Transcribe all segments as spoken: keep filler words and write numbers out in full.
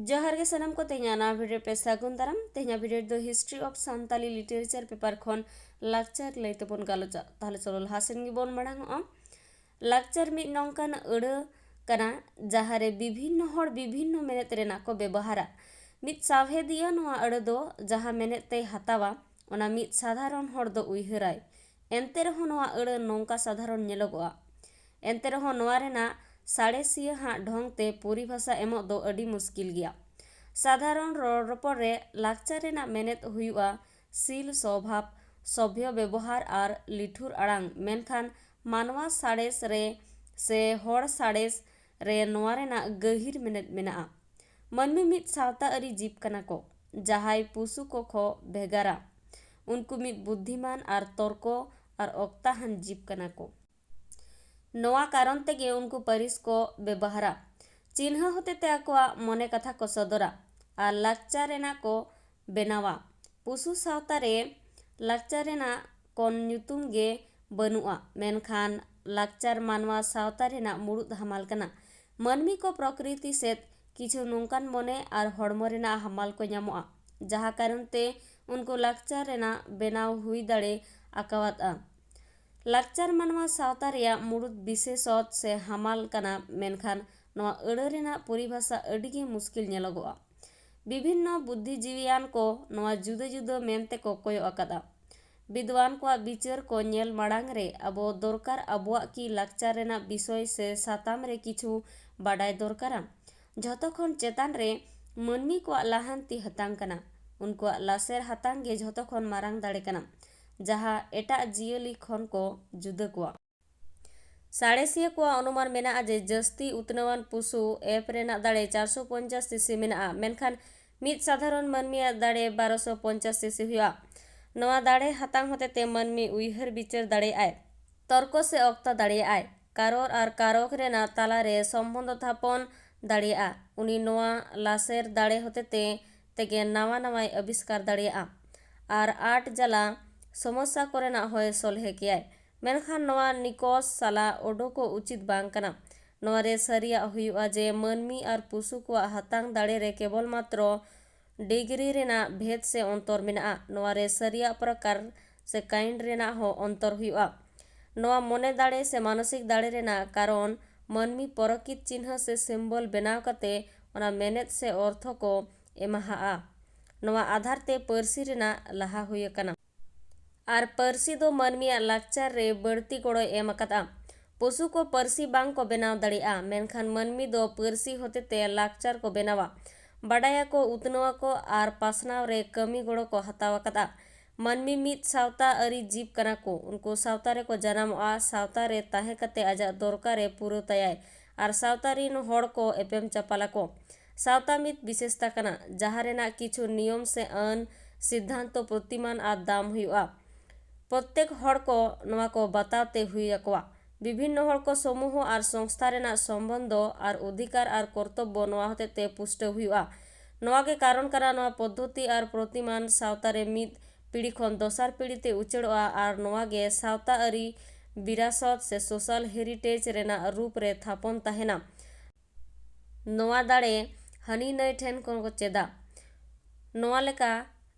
ᱡᱚᱦᱟᱨ ᱜᱮ ᱥᱟᱱᱟᱢ ᱠᱚ, ᱛᱮᱦᱮᱧᱟᱜ ᱱᱟᱣᱟ ᱵᱷᱤᱰᱤᱭᱳ ᱯᱮ ᱥᱟᱹᱜᱩᱱ ᱫᱟᱨᱟᱢ᱾ ᱛᱮᱦᱮᱧᱟᱜ ᱵᱷᱤᱰᱤᱭᱳ ᱫᱚ History of Santali Literature paper ᱠᱷᱚᱱ ᱞᱟᱠᱪᱟᱨ ᱞᱟᱹᱭ ᱛᱮᱵᱚᱱ ᱜᱟᱞᱚᱪᱟ᱾ ᱛᱟᱦᱞᱮ ᱪᱚᱞᱚ ᱞᱟᱦᱟ ᱥᱮᱱ ᱜᱮᱵᱚᱱ ᱢᱟᱲᱟᱝ ᱚᱜᱼᱟ᱾ ᱞᱟᱠᱪᱟᱨ ᱢᱤᱫ ᱱᱚᱝᱠᱟᱱ ᱟᱹᱲᱟᱹ ᱠᱟᱱᱟ, ᱡᱟᱦᱟᱸ ᱨᱮ ᱵᱤᱵᱷᱤᱱᱱᱚ ᱦᱚᱲ ᱵᱤᱵᱷᱤᱱᱱᱚ ᱢᱮᱱᱮᱛ ᱨᱮᱱᱟᱜ ᱠᱚ ᱵᱮᱵᱚᱦᱟᱨᱟ᱾ ᱢᱤᱫ ᱥᱟᱶᱦᱮᱫᱤᱭᱟᱹ ᱱᱚᱣᱟ ᱟᱹᱲᱟᱹ ᱫᱚ ᱡᱟᱦᱟᱸ ᱢᱮᱱᱮᱛ ᱛᱮᱭ ᱦᱟᱛᱟᱣᱟ, ᱚᱱᱟ ᱢᱤᱫ ᱥᱟᱫᱷᱟᱨᱚᱱ ᱦᱚᱲ ᱫᱚ ᱩᱭᱦᱟᱹᱨᱟᱭ᱾ ᱮᱱᱛᱮ ᱨᱮᱦᱚᱸ ᱱᱚᱣᱟ ᱟᱹᱲᱟᱹ ᱱᱚᱝᱠᱟ ᱥᱟᱫᱷᱟᱨᱚᱱ ᱧᱮᱞᱚᱜᱚᱜᱼᱟ᱾ ᱮᱱᱛᱮ ᱨᱮᱦᱚᱸ ᱱᱚᱣᱟ ᱨᱮᱱᱟᱜ ᱥᱟᱬᱮᱥᱤᱭᱟᱹ ᱦᱟᱜ ᱰᱷᱚᱝ ᱛᱮ ᱯᱚᱨᱤᱵᱷᱟᱥᱟ ᱮᱢᱚᱜ ᱫᱚ ᱟᱹᱰᱤ ᱢᱩᱥᱠᱤᱞ ᱜᱮᱭᱟ᱾ ᱥᱟᱫᱷᱟᱨᱚᱱ ᱨᱚᱲ ᱨᱚᱯᱚᱲ ᱨᱮ ᱞᱟᱠᱪᱟᱨ ᱨᱮᱱᱟᱜ ᱢᱮᱱᱮᱛ ᱦᱩᱭᱩᱜᱼᱟ ᱥᱤᱞ, ᱥᱚᱵᱷᱟᱵ, ᱥᱚᱵᱷᱭᱚ ᱵᱮᱵᱚᱦᱟᱨ ᱟᱨ ᱞᱤᱴᱷᱩᱨ ᱟᱲᱟᱝ᱾ ᱢᱮᱱᱠᱷᱟᱱ ᱢᱟᱱᱣᱟ ᱥᱟᱬᱮᱥ ᱨᱮ ᱥᱮ ᱦᱚᱲ ᱥᱟᱬᱮᱥ ᱨᱮ ᱱᱚᱣᱟ ᱨᱮᱱᱟᱜ ᱜᱟᱹᱦᱤᱨ ᱢᱮᱱᱮᱛ ᱢᱮᱱᱟᱜᱼᱟ᱾ ᱢᱟᱹᱱᱢᱤ ᱢᱤᱫ ᱥᱟᱶᱛᱟ ᱟᱹᱨᱤ ᱡᱤᱵ ᱠᱟᱱᱟ ᱠᱚ, ᱡᱟᱦᱟᱸᱭ ᱯᱩᱥᱩ ᱠᱚ ᱠᱷᱚᱱ ᱵᱷᱮᱜᱟᱨᱟ᱾ ᱩᱱᱠᱩ ᱢᱤᱫ ᱵᱩᱫᱽᱫᱷᱤᱢᱟᱱ ᱟᱨ ᱛᱚᱨᱠᱚ ᱟᱨ ᱚᱠᱛᱟᱦᱟᱱ ᱡᱤᱵ ᱠᱟᱱᱟ ᱠᱚ᱾ ᱱᱚᱣᱟ ᱠᱟᱨᱚᱱ ᱛᱮᱜᱮ ᱩᱱᱠᱩ ᱯᱟᱹᱨᱤᱥ ᱠᱚ ᱵᱮᱵᱚᱦᱟᱨᱟ᱾ ᱪᱤᱱᱦᱟᱹ ᱦᱚᱛᱮᱛᱮ ᱟᱠᱚᱣᱟᱜ ᱢᱚᱱᱮ ᱠᱟᱛᱷᱟ ᱠᱚ ᱥᱚᱫᱚᱨᱟ ᱟᱨ ᱞᱟᱠᱪᱟᱨ ᱨᱮᱱᱟᱜ ᱠᱚ ᱵᱮᱱᱟᱣᱟ᱾ ᱯᱩᱥᱩ ᱥᱟᱶᱛᱟ ᱨᱮ ᱞᱟᱠᱪᱟᱨ ᱨᱮᱱᱟᱜ ᱠᱚᱱ ᱧᱩᱛᱩᱢ ᱜᱮ ᱵᱟᱹᱱᱩᱜᱼᱟ, ᱢᱮᱱᱠᱷᱟᱱ ᱞᱟᱠᱪᱟᱨ ᱢᱟᱱᱣᱟ ᱥᱟᱶᱛᱟ ᱨᱮᱱᱟᱜ ᱢᱩᱲᱩᱫ ᱦᱟᱢᱟᱞ ᱠᱟᱱᱟ᱾ ᱢᱟᱹᱱᱢᱤ ᱠᱚ ᱯᱨᱚᱠᱨᱤᱛᱤ ᱥᱮᱫ ᱠᱤᱪᱷᱩ ᱱᱚᱝᱠᱟᱱ ᱢᱚᱱᱮ ᱟᱨ ᱦᱚᱲᱢᱚ ᱨᱮᱱᱟᱜ ᱦᱟᱢᱟᱞ ᱠᱚ ᱧᱟᱢᱚᱜᱼᱟ, ᱡᱟᱦᱟᱸ ᱠᱟᱨᱚᱱ ᱛᱮ ᱩᱱᱠᱩ ᱞᱟᱠᱪᱟᱨ ᱨᱮᱱᱟᱜ ᱵᱮᱱᱟᱣ ᱦᱩᱭ ᱫᱟᱲᱮ ᱟᱠᱟᱣᱟᱫᱼᱟ᱾ ᱞᱟᱠᱪᱟᱨ ᱢᱟᱱᱣᱟ ᱥᱟᱶᱛᱟ ᱨᱮᱭᱟᱜ ᱢᱩᱲᱩᱫ ᱵᱤᱥᱮᱥᱚᱛ ᱥᱮ ᱦᱟᱢᱟᱞ ᱠᱟᱱᱟ, ᱢᱮᱱᱠᱷᱟᱱ ᱱᱚᱣᱟ ᱟᱹᱲᱟᱹ ᱨᱮᱱᱟᱜ ᱯᱚᱨᱤᱵᱷᱟᱥᱟ ᱟᱹᱰᱤ ᱜᱮ ᱢᱩᱥᱠᱤᱞ ᱧᱮᱞᱚᱜᱚᱜᱼᱟ᱾ ᱵᱤᱵᱷᱤᱱᱱᱚ ᱵᱩᱫᱽᱫᱷᱤᱡᱤᱵᱤᱭᱟᱱ ᱠᱚ ᱱᱚᱣᱟ ᱡᱩᱫᱟᱹ ᱡᱩᱫᱟᱹ ᱢᱮᱱ ᱛᱮᱠᱚ ᱠᱚᱭᱚᱜ ᱟᱠᱟᱫᱼᱟ᱾ ᱵᱤᱫᱣᱟᱱ ᱠᱚᱣᱟᱜ ᱵᱤᱪᱟᱹᱨ ᱠᱚ ᱧᱮᱞ ᱢᱟᱲᱟᱝ ᱨᱮ ᱟᱵᱚ ᱫᱚᱨᱠᱟᱨ ᱟᱵᱚᱣᱟᱜ ᱠᱤ ᱞᱟᱠᱪᱟᱨ ᱨᱮᱱᱟᱜ ᱵᱤᱥᱚᱭ ᱥᱮ ᱥᱟᱛᱟᱢ ᱨᱮ ᱠᱤᱪᱷᱩ ᱵᱟᱰᱟᱭ ᱫᱚᱨᱠᱟᱨᱟ᱾ ᱡᱷᱚᱛᱚ ᱠᱷᱚᱱ ᱪᱮᱛᱟᱱ ᱨᱮ ᱢᱟᱹᱱᱢᱤ ᱠᱚᱣᱟᱜ ᱞᱟᱦᱟᱱᱛᱤ ᱦᱟᱛᱟᱝ ᱠᱟᱱᱟ᱾ ᱩᱱᱠᱩᱣᱟᱜ ᱞᱟᱥᱮᱨ ᱦᱟᱛᱟᱝ ᱜᱮ ᱡᱷᱚᱛᱚ ᱠᱷᱚᱱ ᱢᱟᱨᱟᱝ ᱫᱟᱲᱮ ᱠᱟᱱᱟ, ᱡᱟᱦᱟᱸ ᱮᱴᱟᱜ ᱡᱤᱭᱟᱹᱞᱤ ᱠᱷᱚᱱ ᱠᱚ ᱡᱩᱫᱟᱹ ᱠᱚᱣᱟ᱾ ᱥᱟᱬᱮᱥᱤᱭᱟᱹ ᱠᱚᱣᱟᱜ ᱚᱱᱩᱢᱟᱱ ᱢᱮᱱᱟᱜᱼᱟ ᱡᱮ ᱡᱟᱹᱥᱛᱤ ᱩᱛᱱᱟᱹᱣᱟᱱ ᱯᱩᱥᱩ ᱮᱯ ᱨᱮᱱᱟᱜ ᱫᱟᱲᱮ ᱪᱟᱨᱥᱚ ᱯᱚᱧᱪᱟᱥ ᱥᱤᱥᱤ ᱢᱮᱱᱟᱜᱼᱟ, ᱢᱮᱱᱠᱷᱟᱱ ᱢᱤᱫ ᱥᱟᱫᱷᱟᱨᱚᱱ ᱢᱟᱹᱱᱢᱤᱭᱟᱜ ᱫᱟᱲᱮ ᱵᱟᱨᱚᱥᱚ ᱯᱚᱧᱪᱟᱥ ᱥᱤᱥᱤ ᱦᱩᱭᱩᱜᱼᱟ᱾ ᱱᱚᱣᱟ ᱫᱟᱲᱮ ᱦᱟᱛᱟᱝ ᱦᱚᱛᱮᱛᱮ ᱢᱟᱹᱱᱢᱤ ᱩᱭᱦᱟᱹᱨ ᱵᱤᱪᱟᱹᱨ ᱫᱟᱲᱮᱭᱟᱜᱼᱟᱭ, ᱛᱚᱨᱠᱚ ᱥᱮ ᱚᱠᱛᱟ ᱫᱟᱲᱮᱭᱟᱜᱼᱟᱭ, ᱠᱟᱨᱚᱨ ᱟᱨ ᱠᱟᱨᱚᱠ ᱨᱮᱱᱟᱜ ᱛᱟᱞᱟᱨᱮ ᱥᱚᱢᱵᱚᱱᱫᱷᱚ ᱛᱷᱟᱯᱚᱱ ᱫᱟᱲᱮᱭᱟᱜᱼᱟ᱾ ᱩᱱᱤ ᱱᱚᱣᱟ ᱞᱟᱥᱮᱨ ᱫᱟᱲᱮ ᱦᱚᱛᱮᱛᱮ ᱛᱮᱜᱮ ᱱᱟᱣᱟ ᱱᱟᱣᱟᱭ ᱟᱵᱤᱥᱠᱟᱨ ᱫᱟᱲᱮᱭᱟᱜᱼᱟ ᱟᱨ ᱟᱴ ᱡᱟᱞᱟ ᱥᱚᱢᱚᱥᱥᱟ ᱠᱚᱨᱮᱱᱟᱜ ᱦᱚᱸᱭ ᱥᱚᱞᱦᱮ ᱠᱮᱭᱟᱭ᱾ ᱢᱮᱱᱠᱷᱟᱱ ᱱᱚᱣᱟ ᱱᱤᱠᱚᱥ ᱥᱟᱞᱟᱜ ᱚᱰᱚᱠᱚᱜ ᱩᱪᱤᱛ ᱵᱟᱝ ᱠᱟᱱᱟ᱾ ᱱᱚᱣᱟ ᱨᱮ ᱥᱟᱹᱨᱤᱭᱟᱜ ᱦᱩᱭᱩᱜᱼᱟ ᱡᱮ ᱢᱟᱹᱱᱢᱤ ᱟᱨ ᱯᱚᱥᱩ ᱠᱚᱣᱟᱜ ᱦᱟᱛᱟᱝ ᱫᱟᱲᱮ ᱨᱮ ᱠᱮᱵᱚᱞ ᱢᱟᱛᱨᱚ ᱰᱤᱜᱽᱨᱤ ᱨᱮᱱᱟᱜ ᱵᱷᱮᱫ ᱥᱮ ᱚᱱᱛᱚᱨ ᱢᱮᱱᱟᱜᱼᱟ᱾ ᱱᱚᱣᱟ ᱨᱮ ᱥᱟᱹᱨᱤᱭᱟᱜ ᱯᱨᱚᱠᱟᱨ ᱥᱮ ᱠᱟᱭᱤᱱᱰ ᱨᱮᱱᱟᱜ ᱦᱚᱸ ᱚᱱᱛᱚᱨ ᱦᱩᱭᱩᱜᱼᱟ᱾ ᱱᱚᱣᱟ ᱢᱚᱱᱮ ᱫᱟᱲᱮ ᱥᱮ ᱢᱟᱱᱚᱥᱤᱠ ᱫᱟᱲᱮ ᱨᱮᱱᱟᱜ ᱠᱟᱨᱚᱱ ᱢᱟᱹᱱᱢᱤ ᱯᱚᱨᱚᱠᱤᱛ ᱪᱤᱱᱦᱟᱹ ᱥᱮ ᱥᱤᱢᱵᱚᱞ ᱵᱮᱱᱟᱣ ᱠᱟᱛᱮ ᱚᱱᱟ ᱢᱮᱱᱮᱛ ᱥᱮ ᱚᱨᱛᱷᱚ ᱠᱚ ᱮᱢᱟᱦᱟᱜᱼᱟ᱾ ᱱᱚᱣᱟ ᱟᱫᱷᱟᱨ ᱛᱮ ᱯᱟᱹᱨᱥᱤ ᱨᱮᱱᱟᱜ ᱞᱟᱦᱟ ᱦᱩᱭ ᱟᱠᱟᱱᱟ᱾ ᱟᱨ ᱯᱟᱹᱨᱥᱤ ᱫᱚ ᱢᱟᱹᱱᱢᱤᱭᱟᱜ ᱞᱟᱠᱪᱟᱨ ᱨᱮ ᱵᱟᱹᱲᱛᱤ ᱜᱚᱲᱚᱭ ᱮᱢ ᱟᱠᱟᱫᱼᱟ᱾ ᱯᱚᱥᱩ ᱠᱚ ᱯᱟᱹᱨᱥᱤ ᱵᱟᱝ ᱠᱚ ᱵᱮᱱᱟᱣ ᱫᱟᱲᱮᱭᱟᱜᱼᱟ, ᱢᱮᱱᱠᱷᱟᱱ ᱢᱟᱹᱱᱢᱤ ᱫᱚ ᱯᱟᱹᱨᱥᱤ ᱦᱚᱛᱮᱛᱮ ᱞᱟᱠᱪᱟᱨ ᱠᱚ ᱵᱮᱱᱟᱣᱟ, ᱵᱟᱰᱟᱭᱟᱠᱚ, ᱩᱛᱱᱟᱹᱣᱟᱠᱚ ᱟᱨ ᱯᱟᱥᱱᱟᱣ ᱨᱮ ᱠᱟᱹᱢᱤ ᱜᱚᱲᱚ ᱠᱚ ᱦᱟᱛᱟᱣ ᱟᱠᱟᱫᱼᱟ᱾ ᱢᱟᱹᱱᱢᱤ ᱢᱤᱫ ᱥᱟᱶᱛᱟ ᱟᱹᱨᱤ ᱡᱤᱵᱽ ᱠᱟᱱᱟ ᱠᱚ᱾ ᱩᱱᱠᱩ ᱥᱟᱶᱛᱟ ᱨᱮᱠᱚ ᱡᱟᱱᱟᱢᱚᱜᱼᱟ, ᱥᱟᱶᱛᱟ ᱨᱮ ᱛᱟᱦᱮᱸ ᱠᱟᱛᱮ ᱟᱡᱟᱜ ᱫᱚᱨᱠᱟᱨ ᱮ ᱯᱩᱨᱟᱹᱣ ᱛᱟᱭᱟᱭ ᱟᱨ ᱥᱟᱶᱛᱟ ᱨᱤᱱ ᱦᱚᱲ ᱠᱚ ᱮᱯᱮᱢ ᱪᱟᱯᱟᱞ ᱟᱠᱚ᱾ ᱥᱟᱶᱛᱟ ᱢᱤᱫ ᱵᱤᱥᱮᱥᱛᱟ ᱠᱟᱱᱟ, ᱡᱟᱦᱟᱸ ᱨᱮᱱᱟᱜ ᱠᱤᱪᱷᱩ ᱱᱤᱭᱚᱢ ᱥᱮ ᱟᱹᱱ, ᱥᱤᱫᱽᱫᱷᱟᱱᱛᱚ, ᱯᱨᱚᱛᱤᱢᱟᱱ ᱟᱨ ᱫᱟᱢ ᱦᱩᱭᱩᱜᱼᱟ᱾ ᱯᱨᱚᱛᱮᱠ ᱦᱚᱲ ᱠᱚ ᱱᱚᱣᱟ ᱠᱚ ᱵᱟᱛᱟᱣ ᱛᱮ ᱦᱩᱭ ᱟᱠᱚᱣᱟ᱾ ᱵᱤᱵᱷᱤᱱᱱᱚ ᱦᱚᱲ ᱠᱚ ᱥᱚᱢᱩᱦᱚ ᱟᱨ ᱥᱚᱝᱥᱛᱷᱟ ᱨᱮᱱᱟᱜ ᱥᱚᱢᱵᱚᱱᱫᱷᱚ ᱟᱨ ᱚᱫᱷᱤᱠᱟᱨ ᱟᱨ ᱠᱚᱨᱛᱚᱵᱵᱚ ᱱᱚᱣᱟ ᱦᱚᱛᱮᱛᱮ ᱯᱩᱥᱴᱟᱹᱣ ᱦᱩᱭᱩᱜᱼᱟ᱾ ᱱᱚᱣᱟ ᱜᱮ ᱠᱟᱨᱚᱱ ᱠᱟᱱᱟ ᱱᱚᱣᱟ ᱯᱚᱫᱽᱫᱷᱚᱛᱤ ᱟᱨ ᱯᱨᱚᱛᱤᱢᱟᱱ ᱥᱟᱶᱛᱟ ᱨᱮ ᱢᱤᱫ ᱯᱤᱲᱦᱤ ᱠᱷᱚᱱ ᱫᱚᱥᱟᱨ ᱯᱤᱲᱦᱤ ᱛᱮ ᱩᱪᱟᱹᱲᱚᱜᱼᱟ ᱟᱨ ᱱᱚᱣᱟ ᱜᱮ ᱥᱟᱶᱛᱟ ᱟᱹᱨᱤ ᱵᱤᱨᱟᱥᱚᱛ ᱥᱮ social heritage ᱨᱮᱱᱟᱜ ᱨᱩᱯ ᱨᱮ ᱛᱷᱟᱯᱚᱱ ᱛᱟᱦᱮᱱᱟ᱾ ᱱᱚᱣᱟ ᱫᱟᱲᱮ ᱦᱟᱹᱱᱤ ᱱᱟᱹᱭ ᱴᱷᱮᱱ ᱠᱷᱚᱱ ᱠᱚ ᱪᱮᱫᱟ᱾ ᱱᱚᱣᱟ ᱞᱮᱠᱟ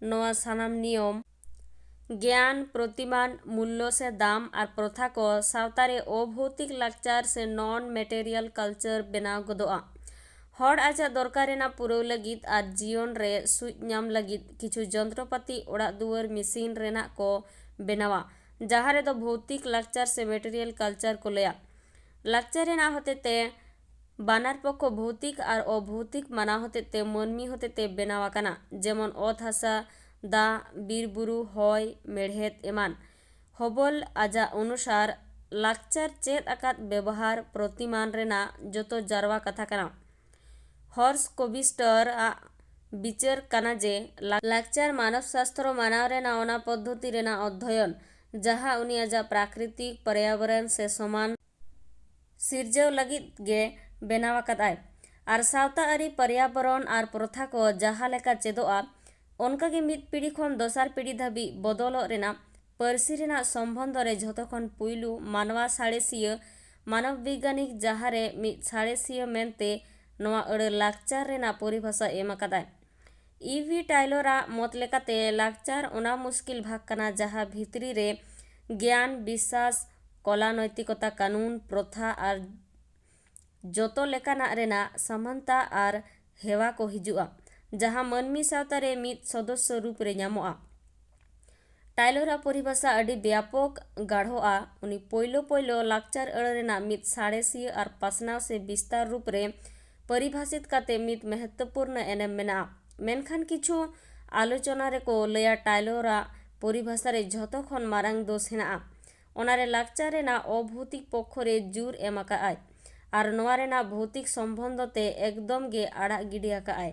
ᱱᱚᱣᱟ ᱥᱟᱱᱟᱢ ᱱᱤᱭᱚᱢ, ᱜᱮᱭᱟᱱ, ᱯᱨᱚᱛᱤᱢᱟᱱ, ᱢᱩᱞᱞᱚ ᱥᱮ ᱫᱟᱢ ᱟᱨ ᱯᱨᱚᱛᱷᱟ ᱠᱚ ᱥᱟᱶᱛᱟ ᱨᱮ ᱚᱵᱷᱳᱣᱛᱤᱠ ᱞᱟᱠᱪᱟᱨ ᱥᱮ non material culture ᱵᱮᱱᱟᱣ ᱜᱚᱫᱚᱜᱼᱟ᱾ ᱦᱚᱲ ᱟᱡᱟᱜ ᱫᱚᱨᱠᱟᱨ ᱨᱮᱱᱟᱜ ᱯᱩᱨᱟᱹᱣ ᱞᱟᱹᱜᱤᱫ ᱟᱨ ᱡᱤᱭᱚᱱ ᱨᱮ ᱥᱩᱡ ᱧᱟᱢ ᱞᱟᱹᱜᱤᱫ ᱠᱤᱪᱷᱩ ᱡᱚᱱᱛᱨᱚᱯᱟᱹᱛᱤ, ᱚᱲᱟᱜ ᱫᱩᱣᱟᱹᱨ, ᱢᱮᱥᱤᱱ ᱨᱮᱱᱟᱜ ᱠᱚ ᱵᱮᱱᱟᱣᱟ, ᱡᱟᱦᱟᱸ ᱨᱮᱫᱚ ᱵᱷᱳᱣᱛᱤᱠ ᱞᱟᱠᱪᱟᱨ ᱥᱮ material culture ᱠᱚ ᱞᱟᱹᱭᱟ᱾ ᱞᱟᱠᱪᱟᱨ ᱨᱮᱱᱟᱜ ᱦᱚᱛᱮᱛᱮ ᱵᱟᱱᱟᱨ ᱯᱚᱠᱷᱚ ᱵᱷᱳᱣᱛᱤᱠ ᱟᱨ ᱚᱵᱷᱳᱣᱛᱤᱠ ᱢᱟᱱᱟᱣ ᱦᱚᱛᱮᱛᱮ ᱢᱟᱹᱱᱢᱤ ᱦᱚᱛᱮᱛᱮ ᱵᱮᱱᱟᱣ ᱟᱠᱟᱱᱟ, ᱡᱮᱢᱚᱱ ᱚᱛ ᱦᱟᱥᱟ, ᱫᱟᱜ, ᱵᱤᱨ ᱵᱩᱨᱩ, ᱦᱚᱭ, ᱢᱮᱲᱦᱮᱫ ᱮᱢᱟᱱ᱾ ᱦᱚᱵᱚᱞ ᱟᱡᱟᱜ ᱚᱱᱩᱥᱟᱨ ᱞᱟᱠᱪᱟᱨ ᱪᱮᱫ ᱟᱠᱟᱫ ᱵᱮᱵᱚᱦᱟᱨ ᱯᱨᱚᱛᱤᱢᱟᱱ ᱨᱮᱱᱟᱜ ᱡᱚᱛᱚ ᱡᱟᱨᱣᱟ ᱠᱟᱛᱷᱟ ᱠᱟᱱᱟ᱾ ᱦᱚᱨᱥ ᱠᱚᱵᱤᱥᱴᱚᱨ ᱟᱜ ᱵᱤᱪᱟᱹᱨ ᱠᱟᱱᱟ ᱡᱮ ᱞᱟ-, ᱞᱟᱠᱪᱟᱨ ᱢᱟᱱᱚᱵ ᱥᱟᱥᱛᱨᱚ ᱢᱟᱱᱟᱣ ᱨᱮᱱᱟᱜ ᱚᱱᱟ ᱯᱚᱫᱽᱫᱷᱚᱛᱤ ᱨᱮᱱᱟᱜ ᱚᱫᱷᱭᱚᱭᱚᱱ, ᱡᱟᱦᱟᱸ ᱩᱱᱤ ᱟᱡᱟᱜ ᱯᱨᱟᱠᱨᱤᱛᱤᱠ, ᱯᱚᱨᱭᱟᱵᱚᱨᱚᱱ ᱥᱮ ᱥᱚᱢᱟᱱ ᱥᱤᱨᱡᱟᱹᱣ ᱞᱟᱹᱜᱤᱫ ᱜᱮ ᱵᱮᱱᱟᱣ ᱟᱠᱟᱫᱟᱭ᱾ ᱟᱨ ᱥᱟᱶᱛᱟ ᱟᱹᱨᱤ, ᱯᱚᱨᱭᱟᱵᱚᱨᱚᱱ ᱟᱨ ᱯᱨᱚᱛᱷᱟ ᱠᱚ ᱡᱟᱦᱟᱸ ᱞᱮᱠᱟ ᱪᱮᱫᱚᱜᱼᱟ, ᱚᱱᱠᱟᱜᱮ ᱢᱤᱫ ᱯᱤᱲᱦᱤ ᱠᱷᱚᱱ ᱫᱚᱥᱟᱨ ᱯᱤᱲᱦᱤ ᱫᱷᱟᱹᱵᱤᱡ ᱵᱚᱫᱚᱞᱚᱜ ᱨᱮᱱᱟᱜ ᱯᱟᱹᱨᱥᱤ ᱨᱮᱱᱟᱜ ᱥᱚᱢᱵᱚᱱᱫᱷᱚ ᱨᱮ ᱡᱷᱚᱛᱚ ᱠᱷᱚᱱ ᱯᱩᱭᱞᱩ ᱢᱟᱱᱣᱟ ᱥᱟᱬᱮᱥᱤᱭᱟᱹ ᱢᱟᱱᱚᱵ ᱵᱤᱜᱽᱜᱟᱱᱤᱠ, ᱡᱟᱦᱟᱸ ᱨᱮ ᱢᱤᱫ ᱥᱟᱬᱮᱥᱤᱭᱟᱹ ᱢᱮᱱᱛᱮ ᱱᱚᱣᱟ ᱟᱹᱲᱟᱹ ᱞᱟᱠᱪᱟᱨ ᱨᱮᱱᱟᱜ ᱯᱚᱨᱤᱵᱷᱟᱥᱟ ᱮᱢ ᱟᱠᱟᱫᱟᱭ᱾ ᱤ ᱵᱷᱤ ᱴᱟᱭᱞᱚᱨᱟᱜ ᱢᱚᱛ ᱞᱮᱠᱟᱛᱮ, ᱞᱟᱠᱪᱟᱨ ᱚᱱᱟ ᱢᱩᱥᱠᱤᱞ ᱵᱷᱟᱜᱽ ᱠᱟᱱᱟ ᱡᱟᱦᱟᱸ ᱵᱷᱤᱛᱨᱤ ᱨᱮ ᱜᱮᱭᱟᱱ, ᱵᱤᱥᱥᱟᱥ, ᱠᱚᱞᱟ, ᱱᱳᱭᱛᱤᱠᱚᱛᱟ, ᱠᱟᱹᱱᱩᱱ, ᱯᱨᱚᱛᱷᱟ ᱟᱨ ᱡᱚᱛᱚ ᱞᱮᱠᱟᱱᱟᱜ ᱨᱮᱱᱟᱜ ᱥᱟᱢᱟᱱᱛᱟ ᱟᱨ ᱦᱮᱣᱟ ᱠᱚ ᱦᱤᱡᱩᱜᱼᱟ, ᱡᱟᱦᱟᱸ ᱢᱟᱹᱱᱢᱤ ᱥᱟᱶᱛᱟ ᱨᱮ ᱢᱤᱫ ᱥᱚᱫᱚᱥᱥᱚ ᱨᱩᱯ ᱨᱮ ᱧᱟᱢᱚᱜᱼᱟ᱾ ᱴᱟᱭᱞᱚᱨᱟᱜ ᱯᱚᱨᱤᱵᱷᱟᱥᱟ ᱟᱹᱰᱤ ᱵᱮᱯᱚᱠ ᱜᱟᱲᱦᱚᱜᱼᱟ᱾ ᱩᱱᱤ ᱯᱳᱭᱞᱳ ᱯᱳᱭᱞᱳ ᱞᱟᱠᱪᱟᱨ ᱟᱹᱲᱟᱹ ᱨᱮᱱᱟᱜ ᱢᱤᱫ ᱥᱟᱬᱮᱥᱤᱭᱟᱹ ᱟᱨ ᱯᱟᱥᱱᱟᱣ ᱥᱮ ᱵᱤᱥᱛᱟᱨ ᱨᱩᱯ ᱨᱮ ᱯᱚᱨᱤᱵᱷᱟᱥᱤᱛ ᱠᱟᱛᱮ ᱢᱤᱫ ᱢᱚᱦᱚᱛᱛᱚᱯᱩᱨᱱᱚ ᱮᱱᱮᱢ ᱢᱮᱱᱟᱜᱼᱟ᱾ ᱢᱮᱱᱠᱷᱟᱱ ᱠᱤᱪᱷᱩ ᱟᱞᱳᱪᱚᱱᱟ ᱨᱮᱠᱚ ᱞᱟᱹᱭᱟ ᱴᱟᱭᱞᱚᱨᱟᱜ ᱯᱚᱨᱤᱵᱷᱟᱥᱟ ᱨᱮ ᱡᱷᱚᱛᱚ ᱠᱷᱚᱱ ᱢᱟᱨᱟᱝ ᱫᱳᱥ ᱦᱮᱱᱟᱜᱼᱟ᱾ ᱚᱱᱟ ᱨᱮ ᱞᱟᱠᱪᱟᱨ ᱨᱮᱱᱟᱜ ᱚᱵᱷᱳᱣᱛᱤᱠ ᱯᱚᱠᱠᱷᱚ ᱨᱮ ᱡᱳᱨ ᱮᱢ ᱟᱠᱟᱫᱼᱟᱭ ᱟᱨ ᱱᱚᱣᱟ ᱨᱮᱱᱟᱜ ᱵᱷᱳᱣᱛᱤᱠ ᱥᱚᱢᱵᱚᱱᱫᱷᱚ ᱛᱮ ᱮᱠᱫᱚᱢ ᱜᱮ ᱟᱲᱟᱜ ᱜᱤᱰᱤ ᱟᱠᱟᱫᱼᱟᱭ᱾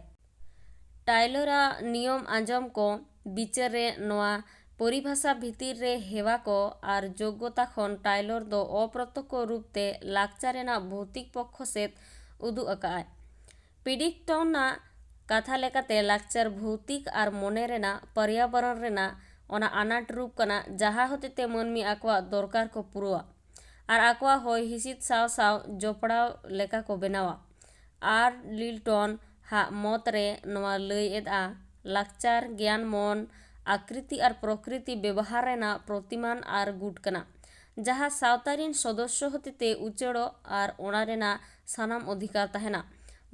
ᱴᱟᱭᱞᱚᱨᱟᱜ ᱱᱤᱭᱚᱢ ᱟᱸᱡᱚᱢ ᱠᱚ ᱵᱤᱪᱟᱹᱨ ᱨᱮ ᱱᱚᱣᱟ ᱯᱚᱨᱤᱵᱷᱟᱥᱟ ᱵᱷᱤᱛᱤᱨ ᱨᱮ ᱦᱮᱣᱟ ᱠᱚ ᱟᱨ ᱡᱳᱜᱽᱜᱚᱛᱟ ᱠᱷᱚᱱ ᱴᱟᱭᱞᱚᱨ ᱫᱚ ᱚᱯᱨᱚᱛᱛᱚᱠᱠᱷᱚ ᱨᱩᱯ ᱛᱮ ᱞᱟᱠᱪᱟᱨ ᱨᱮᱱᱟᱜ ᱵᱷᱳᱣᱛᱤᱠ ᱯᱚᱠᱠᱷᱚ ᱥᱮᱫ ᱩᱫᱩᱜ ᱟᱠᱟᱫᱼᱟᱭ᱾ ᱯᱤᱰᱤᱠᱴᱚᱱᱟᱜ ᱠᱟᱛᱷᱟ ᱞᱮᱠᱟᱛᱮ, ᱞᱟᱠᱪᱟᱨ ᱵᱷᱳᱣᱛᱤᱠ ᱟᱨ ᱢᱚᱱᱮ ᱨᱮᱱᱟᱜ ᱯᱚᱨᱭᱟᱵᱚᱨᱚᱱ ᱨᱮᱱᱟᱜ ᱚᱱᱟ ᱟᱱᱟᱴ ᱨᱩᱯ ᱠᱟᱱᱟ, ᱡᱟᱦᱟᱸ ᱦᱚᱛᱮᱛᱮ ᱢᱟᱹᱱᱢᱤ ᱟᱠᱚᱣᱟᱜ ᱫᱚᱨᱠᱟᱨ ᱠᱚ ᱯᱩᱨᱟᱹᱣᱟ ᱟᱨ ᱟᱠᱚᱣᱟᱜ ᱦᱚᱭ ᱦᱤᱸᱥᱤᱫ ᱥᱟᱶ ᱥᱟᱶ ᱡᱚᱯᱲᱟᱣ ᱞᱮᱠᱟ ᱠᱚ ᱵᱮᱱᱟᱣᱟ᱾ ᱟᱨ ᱞᱤᱞᱴᱚᱱ ᱦᱟᱜ ᱢᱚᱛ ᱨᱮ ᱱᱚᱣᱟ ᱞᱟᱹᱭ ᱮᱫᱼᱟ, ᱞᱟᱠᱪᱟᱨ ᱜᱮᱭᱟᱱ ᱢᱚᱱ, ᱟᱠᱨᱤᱛᱤ ᱟᱨ ᱯᱨᱚᱠᱨᱤᱛᱤ ᱵᱮᱵᱚᱦᱟᱨ ᱨᱮᱱᱟᱜ ᱯᱨᱚᱛᱤᱢᱟᱱ ᱟᱨ ᱜᱩᱴ ᱠᱟᱱᱟ, ᱡᱟᱦᱟᱸ ᱥᱟᱶᱛᱟ ᱨᱤᱱ ᱥᱚᱫᱚᱥᱥᱚ ᱦᱚᱛᱮᱛᱮ ᱩᱪᱟᱹᱲᱚᱜ ᱟᱨ ᱚᱱᱟ ᱨᱮᱱᱟᱜ ᱥᱟᱱᱟᱢ ᱚᱫᱷᱤᱠᱟᱨ ᱛᱟᱦᱮᱱᱟ᱾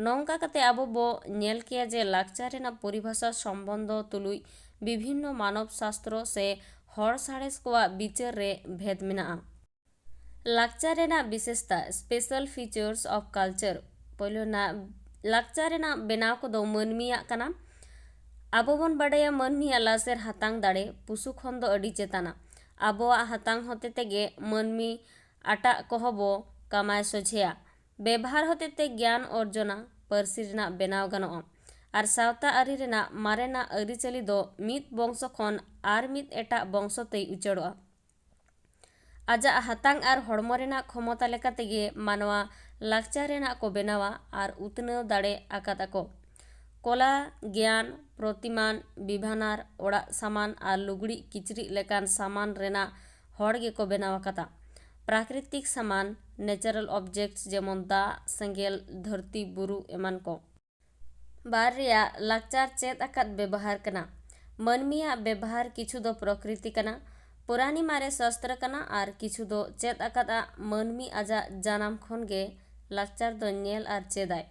ᱱᱚᱝᱠᱟ ᱠᱟᱛᱮ ᱟᱵᱚ ᱵᱚ ᱧᱮᱞ ᱠᱮᱭᱟ ᱡᱮ ᱞᱟᱠᱪᱟᱨ ᱨᱮᱱᱟᱜ ᱯᱚᱨᱤᱵᱷᱟᱥᱟ ᱥᱚᱢᱵᱚᱱᱫᱷᱚ ᱛᱩᱞᱩᱡ ᱵᱤᱵᱷᱤᱱᱱᱚ ᱢᱟᱱᱚᱵ ᱥᱟᱥᱛᱨᱚ ᱥᱮ ᱦᱚᱲ ᱥᱟᱬᱮᱥ ᱠᱚᱣᱟᱜ ᱵᱤᱪᱟᱹᱨ ᱨᱮ ᱵᱷᱮᱫ ᱢᱮᱱᱟᱜᱼᱟ᱾ ᱞᱟᱠᱪᱟᱨ ᱨᱮᱱᱟᱜ ᱵᱤᱥᱮᱥᱛᱟ, special features of culture᱾ ᱯᱳᱭᱞᱳ ᱨᱮᱱᱟᱜ, ᱞᱟᱠᱪᱟᱨ ᱨᱮᱱᱟᱜ ᱵᱮᱱᱟᱣ ᱠᱚᱫᱚ ᱢᱟᱹᱱᱢᱤᱭᱟᱜ ᱠᱟᱱᱟ᱾ ᱟᱵᱚ ᱵᱚᱱ ᱵᱟᱰᱟᱭᱟ ᱢᱟᱹᱱᱢᱤᱭᱟᱜ ᱞᱟᱥᱮᱨ ᱦᱟᱛᱟᱝ ᱫᱟᱲᱮ ᱯᱩᱥᱩ ᱠᱷᱚᱱ ᱫᱚ ᱟᱹᱰᱤ ᱪᱮᱛᱟᱱᱟ᱾ ᱟᱵᱚᱣᱟᱜ ᱦᱟᱛᱟᱝ ᱦᱚᱛᱮ ᱛᱮᱜᱮ ᱢᱟᱹᱱᱢᱤ ᱟᱴᱟᱜ ᱠᱚᱦᱚᱸ ᱵᱚ ᱠᱟᱢᱟᱭ ᱥᱚᱡᱷᱮᱭᱟ᱾ ᱵᱮᱵᱷᱟᱨ ᱦᱚᱛᱮ ᱛᱮ ᱜᱮᱭᱟᱱ ᱚᱨᱡᱚᱱᱟ, ᱯᱟᱹᱨᱥᱤ ᱨᱮᱱᱟᱜ ᱵᱮᱱᱟᱣ ᱜᱟᱱᱚᱜᱼᱟ᱾ ᱟᱨ ᱥᱟᱶᱛᱟ ᱟᱹᱨᱤ ᱨᱮᱱᱟᱜ ᱢᱟᱨᱮᱱᱟᱜ ᱟᱹᱨᱤᱪᱟᱹᱞᱤ ᱫᱚ ᱢᱤᱫ ᱵᱚᱝᱥᱚ ᱠᱷᱚᱱ ᱟᱨ ᱢᱤᱫ ᱮᱴᱟᱜ ᱵᱚᱝᱥᱚ ᱛᱮᱭ ᱩᱪᱟᱹᱲᱚᱜᱼᱟ᱾ ᱟᱡᱟᱜ ᱦᱟᱛᱟᱝ ᱟᱨ ᱦᱚᱲᱢᱚ ᱨᱮᱱᱟᱜ ᱠᱷᱚᱢᱚᱛᱟ ᱞᱮᱠᱟ ᱛᱮᱜᱮ ᱢᱟᱱᱣᱟ ᱞᱟᱠᱪᱟᱨ ᱨᱮᱱᱟᱜ ᱠᱚ ᱵᱮᱱᱟᱣᱟ ᱟᱨ ᱩᱛᱱᱟᱹᱣ ᱫᱟᱲᱮ ᱟᱠᱟᱫ ᱟᱠᱚ᱾ ᱠᱚᱞᱟ, ᱜᱮᱭᱟᱱ, ᱯᱨᱚᱛᱤᱢᱟᱱ, ᱵᱤᱵᱷᱟᱱᱟᱨ, ᱚᱲᱟᱜ ᱥᱟᱢᱟᱱ ᱟᱨ ᱞᱩᱜᱽᱲᱤᱡ ᱠᱤᱪᱨᱤᱡ ᱞᱮᱠᱟᱱ ᱥᱟᱢᱟᱱ ᱨᱮᱱᱟᱜ ᱦᱚᱲ ᱜᱮᱠᱚ ᱵᱮᱱᱟᱣ ᱟᱠᱟᱫᱟ᱾ ᱯᱨᱟᱠᱨᱤᱛᱤᱠ ᱥᱟᱢᱟᱱ, natural objects ᱡᱮᱢᱚᱱ ᱫᱟᱜ, ᱥᱮᱸᱜᱮᱞ, ᱫᱷᱟᱹᱨᱛᱤ, ᱵᱩᱨᱩ ᱮᱢᱟᱱ ᱠᱚ᱾ ᱵᱟᱨ ᱨᱮᱭᱟᱜ ᱞᱟᱠᱪᱟᱨ ᱪᱮᱫ ᱟᱠᱟᱫ ᱵᱮᱵᱚᱦᱟᱨ ᱠᱟᱱᱟ᱾ ᱢᱟᱹᱱᱢᱤᱭᱟᱜ ᱵᱮᱵᱚᱦᱟᱨ ᱠᱤᱪᱷᱩ ᱫᱚ ᱯᱨᱚᱠᱨᱤᱛᱤ ᱠᱟᱱᱟ, ᱯᱩᱨᱟᱱᱤ ᱢᱟᱨᱮ ᱥᱟᱥᱛᱨᱚ ᱠᱟᱱᱟ ᱟᱨ ᱠᱤᱪᱷᱩ ᱫᱚ ᱪᱮᱫ ᱟᱠᱟᱫᱼᱟ᱾ ᱢᱟᱹᱱᱢᱤ ᱟᱡᱟᱜ ᱡᱟᱱᱟᱢ ᱠᱷᱚᱱ ᱜᱮ ᱞᱟᱠᱪᱟᱨ ᱫᱚ ᱧᱮᱞ ᱟᱨ ᱪᱮᱫᱟᱭ᱾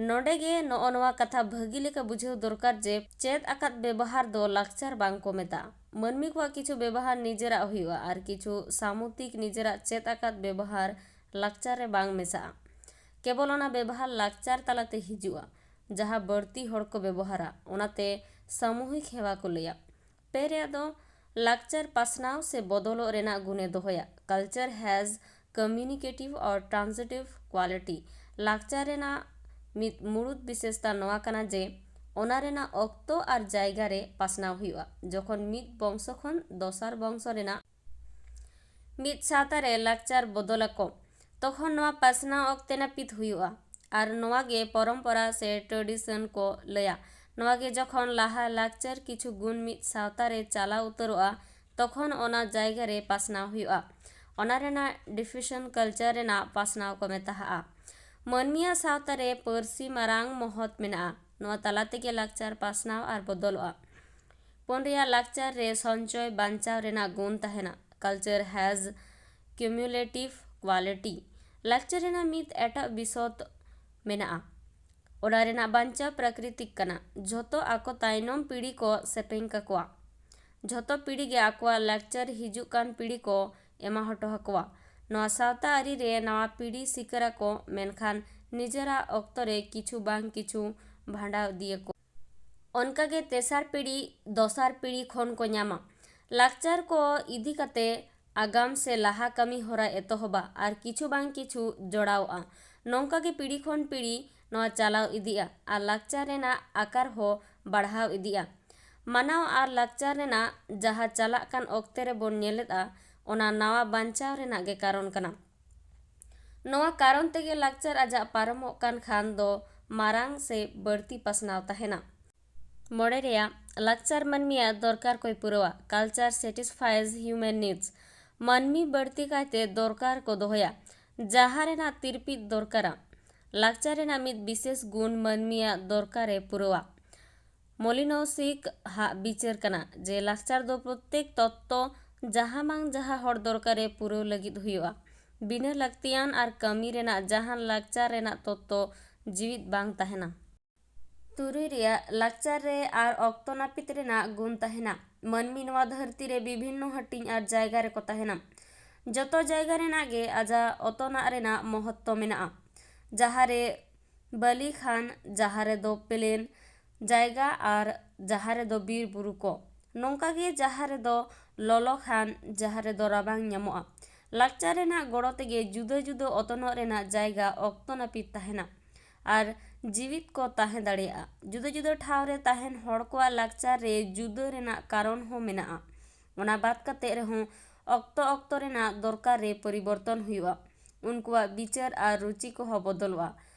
ᱱᱚᱰᱮ ᱜᱮ ᱱᱚᱜᱼᱚ ᱱᱚᱣᱟ ᱠᱟᱛᱷᱟ ᱵᱷᱟᱹᱜᱤ ᱞᱮᱠᱟ ᱵᱩᱡᱷᱟᱹᱣ ᱫᱚᱨᱠᱟᱨ ᱡᱮ ᱪᱮᱫ ᱟᱠᱟᱫ ᱵᱮᱵᱚᱦᱟᱨ ᱫᱚ ᱞᱟᱠᱪᱟᱨ ᱵᱟᱝ ᱠᱚ ᱢᱮᱛᱟᱜᱼᱟ᱾ ᱢᱟᱹᱱᱢᱤ ᱠᱚᱣᱟᱜ ᱠᱤᱪᱷᱩ ᱵᱮᱵᱚᱦᱟᱨ ᱱᱤᱡᱮᱨᱟᱜ ᱦᱩᱭᱩᱜᱼᱟ ᱟᱨ ᱠᱤᱪᱷᱩ ᱥᱟᱢᱩᱛᱤᱠ ᱱᱤᱡᱮᱨᱟᱜ ᱪᱮᱫ ᱟᱠᱟᱫ ᱵᱮᱵᱚᱦᱟᱨ ᱞᱟᱠᱪᱟᱨ ᱨᱮ ᱵᱟᱝ ᱢᱮᱥᱟᱜᱼᱟ᱾ ᱠᱮᱵᱚᱞ ᱚᱱᱟ ᱵᱮᱵᱚᱦᱟᱨ ᱞᱟᱠᱪᱟᱨ ᱛᱟᱞᱟᱛᱮ ᱦᱤᱡᱩᱜᱼᱟ, ᱡᱟᱦᱟᱸ ᱵᱟᱹᱲᱛᱤ ᱦᱚᱲ ᱠᱚ ᱵᱮᱵᱚᱦᱟᱨᱟ, ᱚᱱᱟᱛᱮ ᱥᱟᱢᱩᱦᱤᱠ ᱦᱮᱣᱟ ᱠᱚ ᱞᱟᱹᱭᱟ᱾ ᱯᱮ ᱨᱮᱭᱟᱜ ᱫᱚ ᱞᱟᱠᱪᱟᱨ ᱯᱟᱥᱱᱟᱣ ᱥᱮ ᱵᱚᱫᱚᱞᱚᱜ ᱨᱮᱱᱟᱜ ᱜᱩᱱᱮ ᱫᱚᱦᱚᱭᱟ᱾ Culture has communicative or transitive quality. ᱞᱟᱠᱪᱟᱨ ᱨᱮᱱᱟᱜ ᱢᱤᱫ ᱢᱩᱲᱩᱫ ᱵᱤᱥᱮᱥᱛᱟ ᱱᱚᱣᱟ ᱠᱟᱱᱟ ᱡᱮ ᱚᱱᱟ ᱨᱮᱱᱟᱜ ᱚᱠᱛᱚ ᱟᱨ ᱡᱟᱭᱜᱟ ᱨᱮ ᱯᱟᱥᱱᱟᱣ ᱦᱩᱭᱩᱜᱼᱟ᱾ ᱡᱚᱠᱷᱚᱱ ᱢᱤᱫ ᱵᱚᱝᱥᱚ ᱠᱷᱚᱱ ᱫᱚᱥᱟᱨ ᱵᱚᱝᱥᱚ ᱨᱮᱱᱟᱜ ᱢᱤᱫ ᱥᱟᱶᱛᱟ ᱨᱮ ᱞᱟᱠᱪᱟᱨ ᱵᱚᱫᱚᱞ ᱟᱠᱚ, ᱛᱚᱠᱷᱚᱱ ᱱᱚᱣᱟ ᱯᱟᱥᱱᱟᱣ ᱚᱠᱛᱮ ᱱᱟᱹᱯᱤᱛ ᱦᱩᱭᱩᱜᱼᱟ᱾ ᱟᱨ ᱱᱚᱣᱟ ᱜᱮ ᱯᱚᱨᱚᱢᱯᱚᱨᱟ ᱥᱮ tradition ᱠᱚ ᱞᱟᱹᱭᱟ᱾ ᱱᱚᱣᱟ ᱜᱮ ᱡᱚᱠᱷᱚᱱ ᱞᱟᱦᱟ ᱞᱟᱠᱪᱟᱨ ᱠᱤᱪᱷᱩ ᱜᱩᱱ ᱢᱤᱫ ᱥᱟᱶᱛᱟ ᱨᱮ ᱪᱟᱞᱟᱣ ᱩᱛᱟᱹᱨᱚᱜᱼᱟ, ᱛᱚᱠᱷᱚᱱ ᱚᱱᱟ ᱡᱟᱭᱜᱟ ᱨᱮ ᱯᱟᱥᱱᱟᱣ ᱦᱩᱭᱩᱜᱼᱟ᱾ ᱚᱱᱟ ᱨᱮᱱᱟᱜ diffusion culture ᱨᱮᱱᱟᱜ ᱯᱟᱥᱱᱟᱣ ᱠᱚ ᱢᱮᱛᱟᱜᱼᱟ᱾ ᱢᱟᱹᱱᱢᱤᱭᱟᱜ ᱥᱟᱶᱛᱟ ᱨᱮ ᱯᱟᱹᱨᱥᱤ ᱢᱟᱨᱟᱝ ᱢᱚᱦᱚᱛ ᱢᱮᱱᱟᱜᱼᱟ᱾ ᱱᱚᱣᱟ ᱛᱟᱞᱟ ᱛᱮᱜᱮ ᱞᱟᱠᱪᱟᱨ ᱯᱟᱥᱱᱟᱣ ᱟᱨ ᱵᱚᱫᱚᱞᱚᱜᱼᱟ᱾ ᱯᱩᱱ ᱨᱮᱭᱟᱜ ᱞᱟᱠᱪᱟᱨ ᱨᱮ ᱥᱚᱧᱪᱚᱭ ᱵᱟᱧᱪᱟᱣ ᱨᱮᱱᱟᱜ ᱜᱩᱱ ᱛᱟᱦᱮᱱᱟ᱾ Culture has cumulative quality. ᱞᱟᱠᱪᱟᱨ ᱨᱮᱱᱟᱜ ᱢᱤᱫ ᱮᱴᱟᱜ ᱵᱤᱥᱚᱫ ᱢᱮᱱᱟᱜᱼᱟ᱾ ᱚᱱᱟ ᱨᱮᱱᱟᱜ ᱵᱟᱧᱪᱟᱣ ᱯᱨᱟᱠᱨᱤᱛᱤᱠ ᱠᱟᱱᱟ᱾ ᱡᱷᱚᱛᱚ ᱟᱠᱚ ᱛᱟᱭᱱᱚᱢ ᱯᱤᱲᱦᱤ ᱠᱚ ᱥᱮᱯᱮᱧ ᱠᱟᱠᱚᱣᱟ᱾ ᱡᱷᱚᱛᱚ ᱯᱤᱲᱦᱤ ᱜᱮ ᱟᱠᱚᱣᱟᱜ ᱞᱟᱠᱪᱟᱨ ᱦᱤᱡᱩᱜ ᱠᱟᱱ ᱯᱤᱲᱦᱤ ᱠᱚ ᱮᱢᱟ ᱦᱚᱴᱚ ᱟᱠᱚᱣᱟ᱾ ᱱᱚᱣᱟ ᱥᱟᱶᱛᱟ ᱟᱹᱨᱤ ᱨᱮ ᱱᱟᱣᱟ ᱯᱤᱲᱦᱤ ᱥᱤᱠᱟᱹᱨ ᱟᱠᱚ, ᱢᱮᱱᱠᱷᱟᱱ ᱱᱤᱡᱮᱨᱟᱜ ᱚᱠᱛᱚ ᱨᱮ ᱠᱤᱪᱷᱩ ᱵᱟᱝ ᱠᱤᱪᱷᱩ ᱵᱷᱟᱸᱰᱟᱣ ᱤᱫᱤᱭᱟᱠᱚ᱾ ᱚᱱᱠᱟᱜᱮ ᱛᱮᱥᱟᱨ ᱯᱤᱲᱦᱤ ᱫᱚᱥᱟᱨ ᱯᱤᱲᱦᱤ ᱠᱷᱚᱱ ᱠᱚ ᱧᱟᱢᱟ᱾ ᱞᱟᱠᱪᱟᱨ ᱠᱚ ᱤᱫᱤ ᱠᱟᱛᱮ ᱟᱜᱟᱢ ᱥᱮ ᱞᱟᱦᱟ ᱠᱟᱹᱢᱤ ᱦᱚᱨᱟ ᱮᱛᱚᱦᱚᱵᱟ ᱟᱨ ᱠᱤᱪᱷᱩ ᱵᱟᱝ ᱠᱤᱪᱷᱩ ᱡᱚᱲᱟᱣᱚᱜᱼᱟ᱾ ᱱᱚᱝᱠᱟ ᱜᱮ ᱯᱤᱲᱦᱤ ᱠᱷᱚᱱ ᱯᱤᱲᱦᱤ ᱱᱚᱣᱟ ᱪᱟᱞᱟᱣ ᱤᱫᱤᱜᱼᱟ ᱟᱨ ᱞᱟᱠᱪᱟᱨ ᱨᱮᱱᱟᱜ ᱟᱠᱟᱨ ᱦᱚᱸ ᱵᱟᱲᱦᱟᱣ ᱤᱫᱤᱜᱼᱟ᱾ ᱢᱟᱱᱟᱣ ᱟᱨ ᱞᱟᱠᱪᱟᱨ ᱨᱮᱱᱟᱜ ᱡᱟᱦᱟᱸ ᱪᱟᱞᱟᱜ ᱠᱟᱱ ᱚᱠᱛᱮ ᱨᱮᱵᱚᱱ ᱧᱮᱞᱮᱫᱼᱟ, ᱚᱱᱟ ᱱᱟᱣᱟ ᱵᱟᱧᱪᱟᱣ ᱨᱮᱱᱟᱜ ᱜᱮ ᱠᱟᱨᱚᱱ ᱠᱟᱱᱟ᱾ ᱱᱚᱣᱟ ᱠᱟᱨᱚᱱ ᱛᱮᱜᱮ ᱞᱟᱠᱪᱟᱨ ᱟᱡᱟᱜ ᱯᱟᱨᱚᱢᱚᱜ ᱠᱟᱱ ᱠᱷᱟᱱ ᱫᱚ ᱢᱟᱨᱟᱝ ᱥᱮ ᱵᱟᱹᱲᱛᱤ ᱯᱟᱥᱱᱟᱣ ᱛᱟᱦᱮᱱᱟ᱾ ᱢᱚᱬᱮ ᱨᱮᱭᱟᱜ ᱞᱟᱠᱪᱟᱨ ᱢᱟᱹᱱᱢᱤᱭᱟᱜ ᱫᱚᱨᱠᱟᱨ ᱠᱚᱭ ᱯᱩᱨᱟᱹᱣᱟ᱾ Culture satisfies human needs. ᱢᱟᱹᱱᱢᱤ ᱵᱟᱹᱲᱛᱤ ᱠᱟᱭᱛᱮ ᱫᱚᱨᱠᱟᱨ ᱠᱚ ᱫᱚᱦᱚᱭᱟ, ᱡᱟᱦᱟᱸ ᱨᱮᱱᱟᱜ ᱛᱤᱨᱯᱤᱛ ᱫᱚᱨᱠᱟᱨᱟ᱾ ᱞᱟᱠᱪᱟᱨ ᱨᱮᱱᱟᱜ ᱢᱤᱫ ᱵᱤᱥᱮᱥ ᱜᱩᱱ ᱢᱟᱹᱱᱢᱤᱭᱟᱜ ᱫᱚᱨᱠᱟᱨᱮ ᱯᱩᱨᱟᱹᱣᱟ᱾ ᱢᱚᱞᱤᱱᱚᱣᱥᱤᱠ ᱦᱟᱜ ᱵᱤᱪᱟᱹᱨ ᱠᱟᱱᱟ ᱡᱮ ᱞᱟᱠᱪᱟᱨ ᱫᱚ ᱯᱨᱚᱛᱮᱠ ᱛᱚᱛᱛᱚ ᱡᱟᱦᱟᱸ ᱵᱟᱝ ᱡᱟᱦᱟᱸ ᱦᱚᱲ ᱫᱚᱨᱠᱟᱨᱮ ᱯᱩᱨᱟᱹᱣ ᱞᱟᱹᱜᱤᱫ ᱦᱩᱭᱩᱜᱼᱟ᱾ ᱵᱤᱱᱟᱹ ᱞᱟᱹᱠᱛᱤᱭᱟᱱ ᱟᱨ ᱠᱟᱹᱢᱤ ᱨᱮᱱᱟᱜ ᱡᱟᱦᱟᱱ ᱞᱟᱠᱪᱟᱨ ᱨᱮᱱᱟᱜ ᱛᱚᱛᱛᱚ ᱡᱤᱣᱤᱫ ᱵᱟᱝ ᱛᱟᱦᱮᱱᱟ᱾ ᱛᱩᱨᱩᱭ ᱨᱮᱭᱟᱜ ᱞᱟᱠᱪᱟᱨ ᱨᱮ ᱟᱨ ᱚᱠᱛᱚ ᱱᱟᱹᱯᱤᱛ ᱨᱮᱱᱟᱜ ᱜᱩᱱ ᱛᱟᱦᱮᱱᱟ᱾ ᱢᱟᱹᱱᱢᱤ ᱱᱚᱣᱟ ᱫᱷᱟᱹᱨᱛᱤ ᱨᱮ ᱵᱤᱵᱷᱤᱱᱱᱚ ᱦᱟᱹᱴᱤᱧ ᱟᱨ ᱡᱟᱭᱜᱟ ᱨᱮᱠᱚ ᱛᱟᱦᱮᱱᱟ᱾ ᱡᱚᱛᱚ ᱡᱟᱭᱜᱟ ᱨᱮᱱᱟᱜ ᱜᱮ ᱟᱡᱟᱜ ᱚᱛᱚᱱᱟᱜ ᱨᱮᱱᱟᱜ ᱢᱚᱦᱚᱛᱛᱚ ᱢᱮᱱᱟᱜᱼᱟ᱾ ᱡᱟᱦᱟᱸ ᱨᱮ ᱵᱟᱹᱞᱤ ᱠᱷᱟᱱ ᱡᱟᱦᱟᱸ ᱨᱮᱫᱚ ᱯᱞᱮᱱ ᱡᱟᱭᱜᱟ ᱟᱨ ᱡᱟᱦᱟᱸ ᱨᱮᱫᱚ ᱵᱤᱨ ᱵᱩᱨᱩ ᱠᱚ᱾ ᱱᱚᱝᱠᱟ ᱜᱮ ᱡᱟᱦᱟᱸ ᱨᱮᱫᱚ ᱞᱚᱞᱚ ᱠᱷᱟᱱ ᱡᱟᱦᱟᱸ ᱨᱮᱫᱚ ᱨᱟᱵᱟᱝ ᱧᱟᱢᱚᱜᱼᱟ᱾ ᱞᱟᱠᱪᱟᱨ ᱨᱮᱱᱟᱜ ᱜᱚᱲᱚ ᱛᱮᱜᱮ ᱡᱩᱫᱟᱹ ᱡᱩᱫᱟᱹ ᱚᱛᱚᱱᱚᱜ ᱨᱮᱱᱟᱜ ᱡᱟᱭᱜᱟ ᱚᱠᱛᱚ ᱱᱟᱹᱯᱤᱛ ᱛᱟᱦᱮᱱᱟ ᱟᱨ ᱡᱤᱣᱤᱫ ᱠᱚ ᱛᱟᱦᱮᱸ ᱫᱟᱲᱮᱭᱟᱜᱼᱟ᱾ ᱡᱩᱫᱟᱹ ᱡᱩᱫᱟᱹ ᱴᱷᱟᱶ ᱨᱮ ᱛᱟᱦᱮᱱ ᱦᱚᱲ ᱠᱚᱣᱟᱜ ᱞᱟᱠᱪᱟᱨ ᱨᱮ ᱡᱩᱫᱟᱹ ᱨᱮᱱᱟᱜ ᱠᱟᱨᱚᱱ ᱦᱚᱸ ᱢᱮᱱᱟᱜᱼᱟ᱾ ᱚᱱᱟ ᱵᱟᱫ ᱠᱟᱛᱮ ᱨᱮᱦᱚᱸ ᱚᱠᱛᱚ ᱚᱠᱛᱚ ᱨᱮᱱᱟᱜ ᱫᱚᱨᱠᱟᱨ ᱨᱮ ᱯᱚᱨᱤᱵᱚᱨᱛᱚᱱ ᱦᱩᱭᱩᱜᱼᱟ᱾ ᱩᱱᱠᱩᱣᱟᱜ ᱵᱤᱪᱟᱹᱨ ᱟᱨ ᱨᱩᱪᱤ ᱠᱚᱦᱚᱸ ᱵᱚᱫᱚᱞᱚᱜᱼᱟ᱾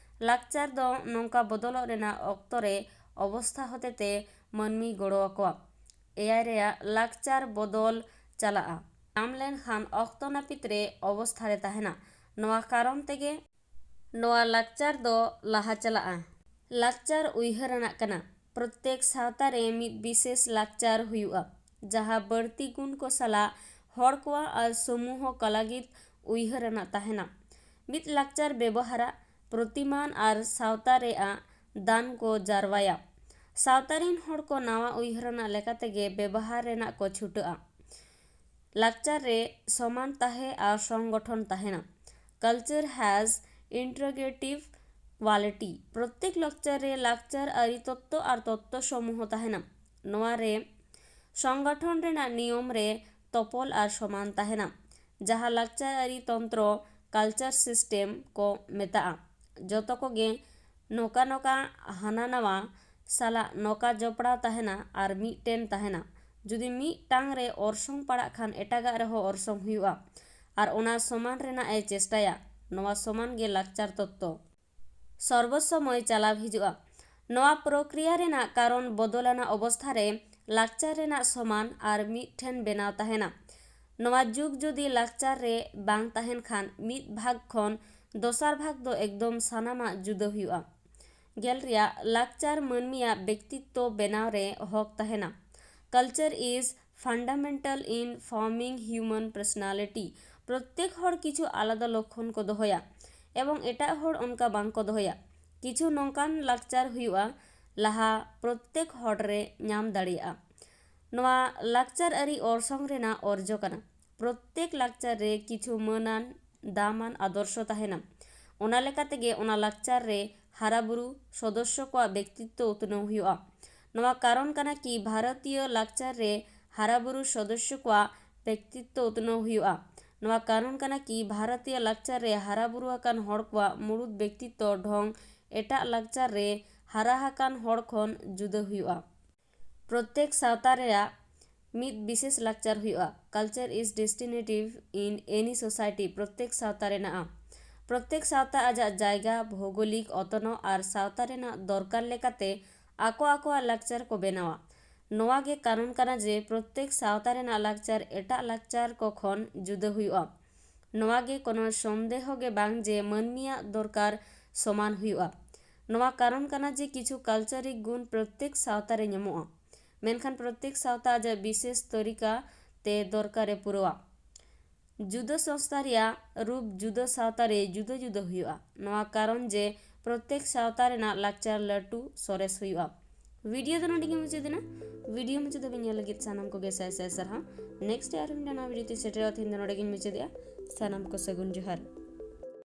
ᱞᱟᱠᱪᱟᱨ ᱫᱚ ᱱᱚᱝᱠᱟ ᱵᱚᱫᱚᱞᱚᱜ ᱨᱮᱱᱟᱜ ᱚᱠᱛᱚ ᱨᱮ ᱚᱵᱚᱥᱛᱷᱟ ᱦᱚᱛᱮᱛᱮ ᱢᱟᱹᱱᱢᱤ ᱜᱚᱲᱚ ᱟᱠᱚᱣᱟ᱾ ᱮᱭᱟᱭ ᱨᱮᱭᱟᱜ ᱞᱟᱠᱪᱟᱨ ᱵᱚᱫᱚᱞ ᱪᱟᱞᱟᱜᱼᱟ᱾ ᱧᱟᱢ ᱞᱮᱱᱠᱷᱟᱱ ᱚᱠᱛᱚ ᱱᱟᱹᱯᱤᱛ ᱨᱮ ᱚᱵᱚᱥᱛᱷᱟ ᱨᱮ ᱛᱟᱦᱮᱱᱟ᱾ ᱱᱚᱣᱟ ᱠᱟᱨᱚᱱ ᱛᱮᱜᱮ ᱱᱚᱣᱟ ᱞᱟᱠᱪᱟᱨ ᱫᱚ ᱞᱟᱦᱟ ᱪᱟᱞᱟᱜᱼᱟ᱾ ᱞᱟᱠᱪᱟᱨ ᱩᱭᱦᱟᱹᱨ ᱟᱱᱟᱜ ᱠᱟᱱᱟ᱾ ᱯᱨᱚᱛᱮᱠ ᱥᱟᱶᱛᱟ ᱨᱮ ᱢᱤᱫ ᱵᱤᱥᱮᱥ ᱞᱟᱠᱪᱟᱨ ᱦᱩᱭᱩᱜᱼᱟ, ᱡᱟᱦᱟᱸ ᱵᱟᱹᱲᱛᱤ ᱜᱩᱱ ᱠᱚ ᱥᱟᱞᱟᱜ ᱦᱚᱲ ᱠᱚᱣᱟᱜ ᱟᱨ ᱥᱚᱢᱩᱦᱚ ᱠᱚ ᱞᱟᱹᱜᱤᱫ ᱩᱭᱦᱟᱹᱨ ᱟᱱᱟᱜ ᱛᱟᱦᱮᱱᱟ᱾ ᱢᱤᱫ ᱞᱟᱠᱪᱟᱨ ᱵᱮᱵᱚᱦᱟᱨᱟ, ᱯᱨᱚᱛᱤᱢᱟᱱ ᱟᱨ ᱥᱟᱶᱛᱟ ᱨᱮᱭᱟᱜ ᱫᱟᱱ ᱠᱚ ᱡᱟᱨᱣᱟᱭᱟ᱾ ᱥᱟᱶᱛᱟ ᱨᱤᱱ ᱦᱚᱲ ᱠᱚ ᱱᱟᱣᱟ ᱩᱭᱦᱟᱹᱨ ᱟᱱᱟᱜ ᱞᱮᱠᱟ ᱛᱮᱜᱮ ᱵᱮᱵᱚᱦᱟᱨ ᱨᱮᱱᱟᱜ ᱠᱚ ᱪᱷᱩᱴᱟᱹᱜᱼᱟ᱾ ᱞᱟᱠᱪᱟᱨ ᱨᱮ ᱥᱚᱢᱟᱱ ᱛᱟᱦᱮᱸ ᱟᱨ ᱥᱚᱝᱜᱚᱴᱷᱚᱱ ᱛᱟᱦᱮᱱᱟ᱾ Culture has integrative quality. ᱯᱨᱚᱛᱮᱠ ᱞᱟᱠᱪᱟᱨ ᱨᱮ ᱞᱟᱠᱪᱟᱨ ᱟᱹᱨᱤ ᱛᱚᱛᱛᱚ ᱟᱨ ᱛᱚᱛᱛᱚ ᱥᱚᱢᱩᱦᱚ ᱛᱟᱦᱮᱱᱟ᱾ ᱱᱚᱣᱟ ᱨᱮ ᱥᱚᱝᱜᱚᱴᱷᱚᱱ ᱨᱮᱱᱟᱜ ᱱᱤᱭᱚᱢ ᱨᱮ ᱛᱚᱯᱚᱞ ᱟᱨ ᱥᱚᱢᱟᱱ ᱛᱟᱦᱮᱱᱟ, ᱡᱟᱦᱟᱸ ᱞᱟᱠᱪᱟᱨ ᱟᱹᱨᱤ ᱛᱚᱱᱛᱨᱚ, culture system, ᱠᱚ ᱢᱮᱛᱟᱜᱼᱟ᱾ ᱡᱚᱛᱚ ᱠᱚᱜᱮ ᱱᱚᱠᱟ ᱱᱚᱠᱟ ᱦᱟᱱᱟ ᱱᱟᱣᱟ ᱥᱟᱞᱟᱜ ᱱᱚᱠᱟ ᱡᱚᱯᱲᱟᱣ ᱛᱟᱦᱮᱱᱟ ᱟᱨ ᱢᱤᱫᱴᱮᱱ ᱛᱟᱦᱮᱱᱟ᱾ ᱡᱩᱫᱤ ᱢᱤᱫᱴᱟᱝ ᱨᱮ ᱚᱨᱥᱚᱝ ᱯᱟᱲᱟᱜ ᱠᱷᱟᱱ ᱮᱴᱟᱜᱟᱜ ᱨᱮᱦᱚᱸ ᱚᱨᱥᱚᱝ ᱦᱩᱭᱩᱜᱼᱟ ᱟᱨ ᱚᱱᱟ ᱥᱚᱢᱟᱱ ᱨᱮᱱᱟᱜ ᱮ ᱪᱮᱥᱴᱟᱭᱟ᱾ ᱱᱚᱣᱟ ᱥᱚᱢᱟᱱ ᱜᱮ ᱞᱟᱠᱪᱟᱨ ᱛᱚᱛᱛᱚ᱾ ᱥᱚᱨᱵᱚ ᱥᱚᱢᱚᱭ ᱪᱟᱞᱟᱣ ᱦᱤᱡᱩᱜᱼᱟ᱾ ᱱᱚᱣᱟ ᱯᱨᱚᱠᱨᱤᱭᱟ ᱨᱮᱱᱟᱜ ᱠᱟᱨᱚᱱ ᱵᱚᱫᱚᱞ ᱟᱱᱟᱜ ᱚᱵᱚᱥᱛᱷᱟ ᱨᱮ ᱞᱟᱠᱪᱟᱨ ᱨᱮᱱᱟᱜ ᱥᱚᱢᱟᱱ ᱟᱨ ᱢᱤᱫ ᱴᱷᱮᱱ ᱵᱮᱱᱟᱣ ᱛᱟᱦᱮᱱᱟ᱾ ᱱᱚᱣᱟ ᱡᱩᱜᱽ ᱡᱩᱫᱤ ᱞᱟᱠᱪᱟᱨ ᱨᱮ ᱵᱟᱝ ᱛᱟᱦᱮᱱ ᱠᱷᱟᱱ, ᱢᱤᱫ ᱵᱷᱟᱜᱽ ᱠᱷᱚᱱ ᱫᱚᱥᱟᱨ ᱵᱷᱟᱜᱽ ᱫᱚ ᱮᱠᱫᱚᱢ ᱥᱟᱱᱟᱢᱟᱜ ᱡᱩᱫᱟᱹ ᱦᱩᱭᱩᱜᱼᱟ᱾ ᱜᱮᱞ ᱨᱮᱭᱟᱜ, ᱞᱟᱠᱪᱟᱨ ᱢᱟᱹᱱᱢᱤᱭᱟᱜ ᱵᱮᱠᱛᱤᱛᱛᱚ ᱵᱮᱱᱟᱣ ᱨᱮ ᱦᱚᱠ ᱛᱟᱦᱮᱱᱟ᱾ Culture is fundamental in forming human personality. ᱯᱨᱚᱛᱮᱠ ᱦᱚᱲ ᱠᱤᱪᱷᱩ ᱟᱞᱟᱫᱟ ᱞᱚᱠᱠᱷᱚᱱ ᱠᱚ ᱫᱚᱦᱚᱭᱟ ᱮᱵᱚᱝ ᱮᱴᱟᱜ ᱦᱚᱲ ᱚᱱᱠᱟ ᱵᱟᱝ ᱠᱚ ᱫᱚᱦᱚᱭᱟ᱾ ᱠᱤᱪᱷᱩ ᱱᱚᱝᱠᱟᱱ ᱞᱟᱠᱪᱟᱨ ᱦᱩᱭᱩᱜᱼᱟ, ᱞᱟᱦᱟ ᱯᱨᱚᱛᱮᱠ ᱦᱚᱲ ᱨᱮ ᱧᱟᱢ ᱫᱟᱲᱮᱭᱟᱜᱼᱟ᱾ ᱱᱚᱣᱟ ᱞᱟᱠᱪᱟᱨ ᱟᱹᱨᱤ ᱚᱨᱥᱚᱝ ᱨᱮᱱᱟᱜ ᱚᱨᱡᱚ ᱠᱟᱱᱟ᱾ ᱯᱨᱚᱛᱮᱠ ᱞᱟᱠᱪᱟᱨ ᱨᱮ ᱠᱤᱪᱷᱩ ᱢᱟᱹᱱᱟᱱ, ᱫᱟᱢᱟᱱ ᱟᱫᱚᱨᱥᱚ ᱛᱟᱦᱮᱱᱟ᱾ ᱚᱱᱟ ᱞᱮᱠᱟ ᱛᱮᱜᱮ ᱚᱱᱟ ᱞᱟᱠᱪᱟᱨ ᱨᱮ ᱦᱟᱨᱟᱵᱩᱨᱩ ᱥᱚᱫᱚᱥᱥᱚ ᱠᱚᱣᱟᱜ ᱵᱮᱠᱛᱤᱛᱛᱚ ᱩᱛᱱᱟᱹᱣ ᱦᱩᱭᱩᱜᱼᱟ᱾ ᱱᱚᱣᱟ ᱠᱟᱨᱚᱱ ᱠᱟᱱᱟ ᱠᱤ ᱵᱷᱟᱨᱚᱛᱤᱭᱚ ᱞᱟᱠᱪᱟᱨ ᱨᱮ ᱦᱟᱨᱟᱵᱩᱨᱩ ᱥᱚᱫᱚᱥᱥᱚ ᱠᱚᱣᱟᱜ ᱵᱮᱠᱛᱤᱛᱛᱚ ᱩᱛᱱᱟᱹᱣ ᱦᱩᱭᱩᱜᱼᱟ᱾ ᱱᱚᱣᱟ ᱠᱟᱨᱚᱱ ᱠᱟᱱᱟ ᱠᱤ ᱵᱷᱟᱨᱚᱛᱤᱭᱚ ᱞᱟᱠᱪᱟᱨ ᱨᱮ ᱦᱟᱨᱟᱵᱩᱨᱩ ᱟᱠᱟᱱ ᱦᱚᱲ ᱠᱚᱣᱟᱜ ᱢᱩᱲᱩᱫ ᱵᱮᱠᱛᱤᱛᱛᱚ ᱰᱷᱚᱝ ᱮᱴᱟᱜ ᱞᱟᱠᱪᱟᱨ ᱨᱮ ᱦᱟᱨᱟ ᱟᱠᱟᱱ ᱦᱚᱲ ᱠᱷᱚᱱ ᱡᱩᱫᱟᱹ ᱦᱩᱭᱩᱜᱼᱟ᱾ ᱯᱨᱚᱛᱮᱠ ᱥᱟᱶᱛᱟ ᱨᱮᱭᱟᱜ ᱢᱤᱫ ᱵᱤᱥᱮᱥ ᱞᱟᱠᱪᱟᱨ ᱦᱩᱭᱩᱜᱼᱟ᱾ Culture is distinctive in any society. ᱯᱨᱚᱛᱮᱠ ᱥᱟᱶᱛᱟ ᱨᱮᱱᱟᱜ ᱯᱨᱚᱛᱮᱠ ᱥᱟᱶᱛᱟ ᱟᱡᱟᱜ ᱡᱟᱭᱜᱟ, ᱵᱷᱳᱜᱳᱞᱤᱠ ᱚᱛᱱᱚᱜ ᱟᱨ ᱥᱟᱶᱛᱟ ᱨᱮᱱᱟᱜ ᱫᱚᱨᱠᱟᱨ ᱞᱮᱠᱟᱛᱮ ᱟᱠᱚ ᱟᱠᱚᱣᱟᱜ ᱞᱟᱠᱪᱟᱨ ᱠᱚ ᱵᱮᱱᱟᱣᱟ᱾ ᱱᱚᱣᱟ ᱜᱮ ᱠᱟᱨᱚᱱ ᱠᱟᱱᱟ ᱡᱮ ᱯᱨᱚᱛᱮᱠ ᱥᱟᱶᱛᱟ ᱨᱮᱱᱟᱜ ᱞᱟᱠᱪᱟᱨ ᱮᱴᱟᱜ ᱞᱟᱠᱪᱟᱨ ᱠᱚ ᱠᱷᱚᱱ ᱡᱩᱫᱟᱹ ᱦᱩᱭᱩᱜᱼᱟ᱾ ᱱᱚᱣᱟ ᱜᱮ ᱠᱳᱱᱳ ᱥᱚᱱᱫᱮᱦᱚ ᱜᱮ ᱵᱟᱝ ᱡᱮ ᱢᱟᱹᱱᱢᱤᱭᱟᱜ ᱫᱚᱨᱠᱟᱨ ᱥᱚᱢᱟᱱ ᱦᱩᱭᱩᱜᱼᱟ᱾ ᱱᱚᱣᱟ ᱠᱟᱨᱚᱱ ᱠᱟᱱᱟ ᱡᱮ ᱠᱤᱪᱷᱩ ᱠᱟᱞᱪᱟᱨᱤᱠ ᱜᱩᱱ ᱯᱨᱚᱛᱮᱠ ᱥᱟᱶᱛᱟ ᱨᱮ ᱧᱟᱢᱚᱜᱼᱟ, ᱢᱮᱱᱠᱷᱟᱱ ᱯᱨᱚᱛᱮᱠ ᱥᱟᱶᱛᱟ ᱟᱡᱟᱜ ᱵᱤᱥᱮᱥ ᱛᱚᱨᱤᱠᱟ ᱛᱮ ᱫᱚᱨᱠᱟᱨᱮ ᱯᱩᱨᱟᱹᱣᱟ᱾ ᱡᱩᱫᱟᱹ ᱥᱚᱝᱥᱛᱷᱟ ᱨᱮᱭᱟᱜ ᱨᱩᱯ ᱡᱩᱫᱟᱹ ᱥᱟᱶᱛᱟ ᱨᱮ ᱡᱩᱫᱟᱹ ᱡᱩᱫᱟᱹ ᱦᱩᱭᱩᱜᱼᱟ᱾ ᱱᱚᱣᱟ ᱠᱟᱨᱚᱱ ᱡᱮ ᱯᱨᱚᱛᱮᱠ ᱥᱟᱶᱛᱟ ᱨᱮᱱᱟᱜ ᱞᱟᱠᱪᱟᱨ ᱞᱟᱹᱴᱩ ᱥᱚᱨᱮᱥ ᱦᱩᱭᱩᱜᱼᱟ᱾ ᱵᱷᱤᱰᱤᱭᱳ ᱫᱚ ᱱᱚᱰᱮ ᱜᱮ ᱢᱩᱪᱟᱹᱫ ᱮᱱᱟ᱾ ᱵᱷᱤᱰᱤᱭᱳ ᱢᱩᱪᱟᱹᱫ ᱫᱷᱟᱹᱵᱤᱡ ᱧᱮᱞ ᱞᱟᱹᱜᱤᱫ ᱥᱟᱱᱟᱢ ᱠᱚᱜᱮ ᱥᱟᱭ ᱥᱟᱭ ᱥᱟᱨᱦᱟᱣ᱾ ᱱᱮᱠᱥᱴ ᱟᱨ ᱢᱤᱫᱴᱟᱝ ᱱᱟᱣᱟ ᱵᱷᱤᱰᱤᱭᱳ ᱛᱮ ᱥᱮᱴᱮᱨᱚᱜᱼᱟ᱾ ᱛᱮᱦᱮᱧ ᱫᱚ ᱱᱚᱰᱮ ᱜᱮᱧ ᱢᱩᱪᱟᱹᱫᱮᱜᱼᱟ᱾ ᱥᱟᱱᱟᱢ ᱠᱚ ᱥᱟᱹᱜᱩᱱ ᱡᱚᱦᱟᱨ᱾